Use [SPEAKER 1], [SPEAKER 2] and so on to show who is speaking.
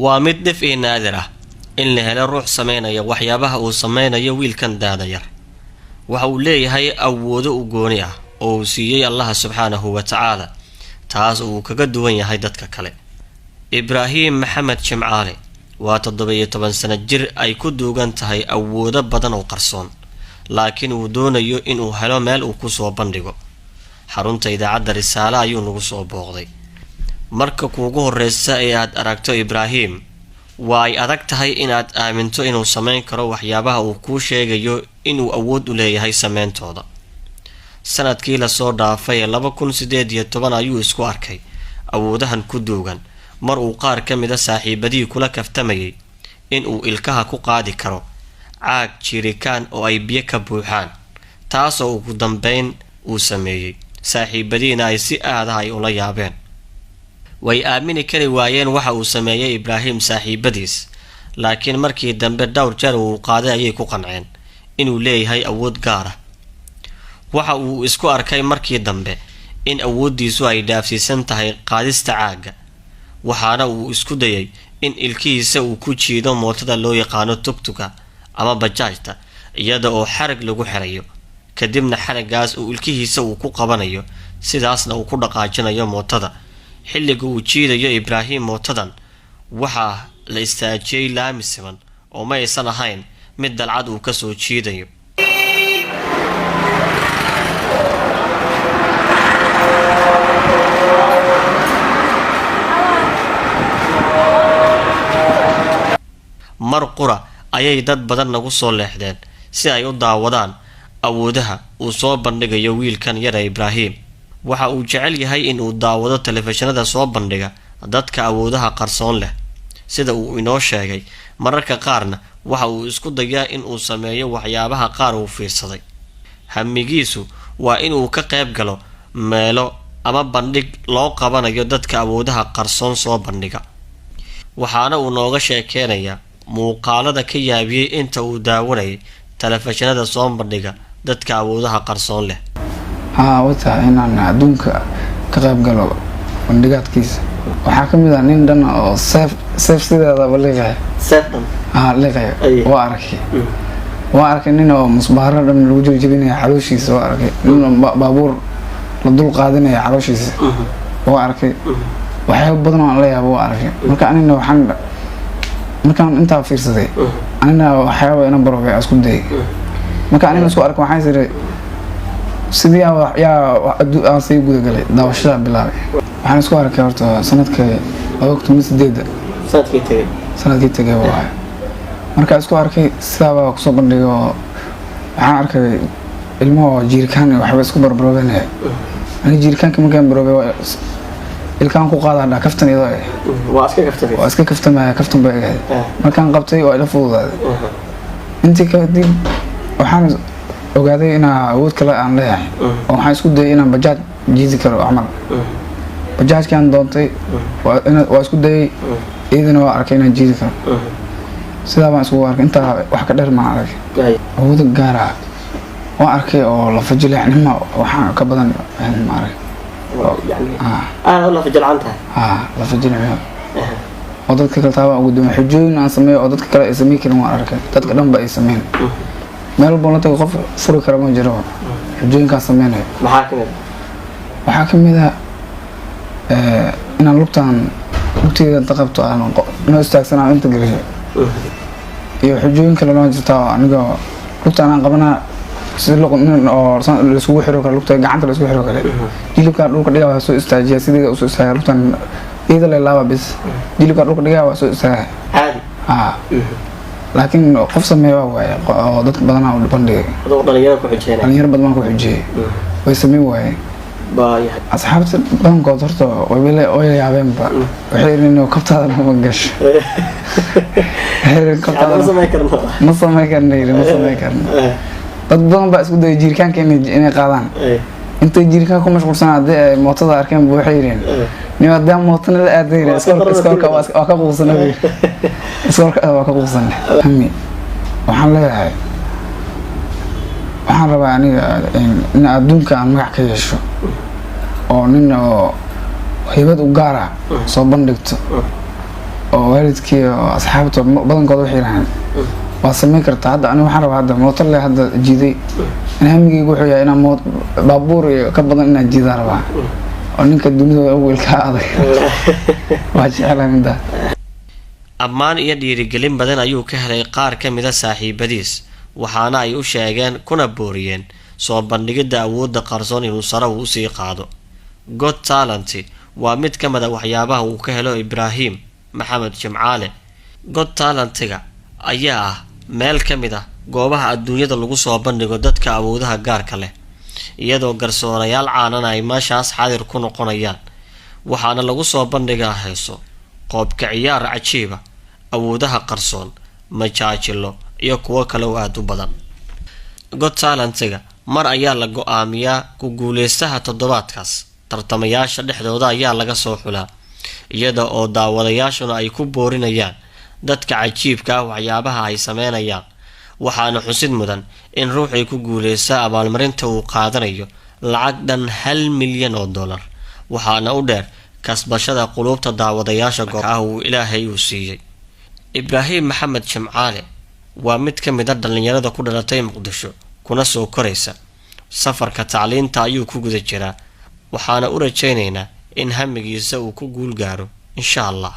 [SPEAKER 1] Waa mid dhif iyo naadir ah in la helo ruux sameynaya waxyaabaha uu sameynayo wiilkan da'da yar. Waxa uu leeyahay awoodo u gooni ah oo uu siiyey Allaha subxaanahu wa tacaala, taas uu kaga duwan yahay dadka kale. Ibraahim Maxamed Jimcaale waa 17 sano jir ay ku duugan tahay awoodo badan oo qarsoon, laakiin uu doonayo inuu helo meel uu kusoo bandhigo. Xarunta idaacadda Risaale ayuu nagu soo booqday. Marka kuugu horeysa ee aad aragto Ibraahim, waa ay adag tahay inaad aaminto inuu sameyn karo waxyaabaha uu kuu sheegayo inuu awood u leeyahay sameyntooda. Sanadkii lasoo dhaafay ee 2018 ayuu isku arkay awoodahan ku duugan mar uu qaar ka mid ah saaxiibadihii kula kaftamayay inuu ilkaha ku qaadi karo caag jirikaan oo ay biyo ka buuxaan, taasoo ugu dambeyn uu sameeyey, saaxiibadiina ay si aadaha ay ula yaabeen. Way aamini kari waayeen waxa uu sameeyey Ibraahim saaxiibadiis, laakiin markii dambe dhowr jeer uu qaaday ayay ku qanceen inuu leeyahay awood gaar ah. Waxa uu isku arkay markii dambe in awooddiisu ay dhaafsiisan tahay qaadista caagga, waxaana uu isku dayay in ilkihiisa uu ku jiido mootada loo yaqaano tugtuga ama bajaajta, iyada oo xarag lagu xirayo, kadibna xaraggaas uu ilkihiisa uu ku qabanayo, sidaasna uu ku dhaqaajinayo mootada. Xilliga uu jiidayo Ibraahim mootadan, waxaa la istaajiyey laami siman oo ma aysan ahayn mid dalcad uu kasoo jiidayo. Mar qura ayay dad badan nagu soo leexdeen si ay u daawadaan awoodaha uu soo bandhigayo wiilkan yara. Ibraahim waxa uu jecel yahay in uu daawado telefishinada soo bandhiga dadka awoodaha qarsoon leh, sida uu inoo sheegay. Mararka qaarna waxa uu isku dayaa in uu sameeyo waxyaabaha qaar uu fiirsaday. Hamigiisu waa inuu ka qayb galo meelo ama bandhig loo qabanayo dadka awoodaha qarsoon soo bandhiga, waxaana uu nooga sheekeynayaa muuqaalada ka yaabiyey inta uu daawanayay telefishinada soo bandhiga dadka awoodaha qarsoon leh.
[SPEAKER 2] Haa, way tahay inaan adduunka ka qayb galo bandhigaadkiisa. Waxaa ka mid ah nin dhan oo seef seef sideedaba liqaya, haa, liqaya. Waa arkay, waa arkay nin oo musbaaro dhan lagu jebjebinaya calooshiisa. Waa arkay nin oo baabuur la dul qaadinaya calooshiisa. Waa arkay waxyaaba badan oo aan la yaabo. Waa arkay. Marka anina waxaan markaan intaa fiirsaday, anina waxyaaba ina barobay isku dayay. Marka anina isku arkay, waxaan isiri sidii yaa aan sii gudagalay daawashada bilaabay. Waxaan isku arkay horta sanadka 2018-da.
[SPEAKER 1] Sanadkii tegay.
[SPEAKER 2] Sanadkii tegay waaye. Markaa isku arkay, sidaabaa kusoo bandhigay oo waxaan arkay ilmaha jiirkaan waxba isku barbaroobenaya. Ani jiirkaanka markaan baroobay, waa ilkaan ku qaadaa dhaa kaftan iyadoo eh.
[SPEAKER 1] Waa iska kaftamay.
[SPEAKER 2] Waa iska kaftamaya, kaftan bay ahayd. Markaan qabtay waa ila fududaaday. Intii kadib waxaan ogaaday inaa awood kale aan leeyahay, oo waxaan isku dayay inaan bajaaj jiidi karo camal. Bajaajkaan doontay, waa isku dayay, iyadana waa arkay inaan jiidi karo. Sidaa baan iskugu arkay. Intaa wax ka dheer maan arag. Awooda gaara waan arkay oo lafajileecnimo waxaan ka badan ma arag.
[SPEAKER 1] Aada u lafa jilcan tahay.
[SPEAKER 2] Haa, lafajileecnimo oo dadka kale taabaan ugu duwan. Xujooyin aan sameeyo oo dadka kale ay sameyn karin waan arkay, dadka dhan ba ay sameyn. Meel walba la tago, qof furi kara ma jiro xujooyinkaan sameynayo.
[SPEAKER 1] Maxaa kamid?
[SPEAKER 2] Waxaa ka mid ah inaan lugtaan lugteyda inta qabto aan noo istaagsan aan inta geliyo, iyo xujooyin kale noo jirta oo aniga lugtaan aan qabanaa si nin oo laiskugu xiro kale, lugta gacanta laisku xiro kale. Jilibkaan dhulka dhigaa, waa soo istaajiya, sideeda usoo istaaga. Lugtaan iyada la laaba bis, jilibkaan dhulka dhigaa, waa soo istaaga.
[SPEAKER 1] Caadi.
[SPEAKER 2] Haa, laakiin qof sameeya waa waaye oo dad badanaa u bandhigay.
[SPEAKER 1] Adoo dhalinyaro ku xujeynaya.
[SPEAKER 2] Dhalinyaro badan baan ku xujiyey, way sameyn waayeen.
[SPEAKER 1] Baa yahay.
[SPEAKER 2] Asxaabta badankood horta way yaabeenba. Waxay yidhi, "Kabtaada ma gasho." Waxay yidhi,
[SPEAKER 1] yani ma
[SPEAKER 2] "Kabtaada
[SPEAKER 1] samayn karno.
[SPEAKER 2] Ma samayn karno," yidhi, "ma samayn karno." Dad badan baa isku dayay jiirkaanka inay qaadaan. Intay jiirkaan ku mashquulsanaa, haddii ay mootada arkeen bu waxay yidheen, "Nin haddii aan mootana la aaday," yidhi,
[SPEAKER 1] Waa iska
[SPEAKER 2] "iskoolka waa ka quusana," buu yidhi. "Iskoolka waa ka quusana." Hami waxaan leeyahay, waxaan rabaa aniga in adduunka aan magac ka yeesho oo nin oo haybad u gaara soo bandhigto. Oo waalidkii oo asxaabta badankooda waxay yidhahaan waa samayn kartaa. Hadda aniga waxaan rabaa, hadda mooto le hadda jiiday in hamigeygu wuxuu yahay inaan baabuur iyo ka badan inaan jiidaan rabaa, oo ninka dunida ugu ilkaa adag waa jecelahay middaa.
[SPEAKER 1] Ammaan iyo dhiirigelin badan ayuu ka helay qaar ka mida saaxiibadiis, waxaana ay u sheegeen kuna booriyeen soo bandhigidda awoodda qarsoon inuu sare uu usii qaado. Got Talent waa mid ka mid a waxyaabaha uu ka helo Ibraahim Maxamed Jimcaale. Got Talentiga ayaa ah meel ka mid ah goobaha adduunyada lagu soo bandhigo dadka awoodaha gaarka leh, iyadoo garsoorayaal caanana ay meeshaas xaadir ku noqonayaan. Waxaana lagu soo bandhigaa heeso, qoobka ciyaar cajiiba, awoodaha qarsoon, majaajilo iyo kuwo kale oo aada u badan. Got Talentiga mar ayaa la go-aamiyaa ku guuleystaha toddobaadkaas. Tartamayaasha dhexdooda ayaa laga soo xulaa, iyada oo daawadayaashuna ay ku boorinayaan dadka cajiibka ah waxyaabaha ay sameynayaan. Waxaana xusid mudan in ruuxii ku guuleysta abaalmarinta uu qaadanayo lacag dhan $1 milyan. Waxaana u dheer kasbashada quluubta daawadayaasha goob ah uu Ilaahay uu siiyey. Ibraahim Maxamed Jimcaale waa mid ka mid a dhallinyarada ku dhalatay Muqdisho kuna soo koraysa. Safarka tacliinta ayuu ku guda jiraa, waxaana u rajaynaynaa in hamigiisa uu ku guul gaaro, insha Allah.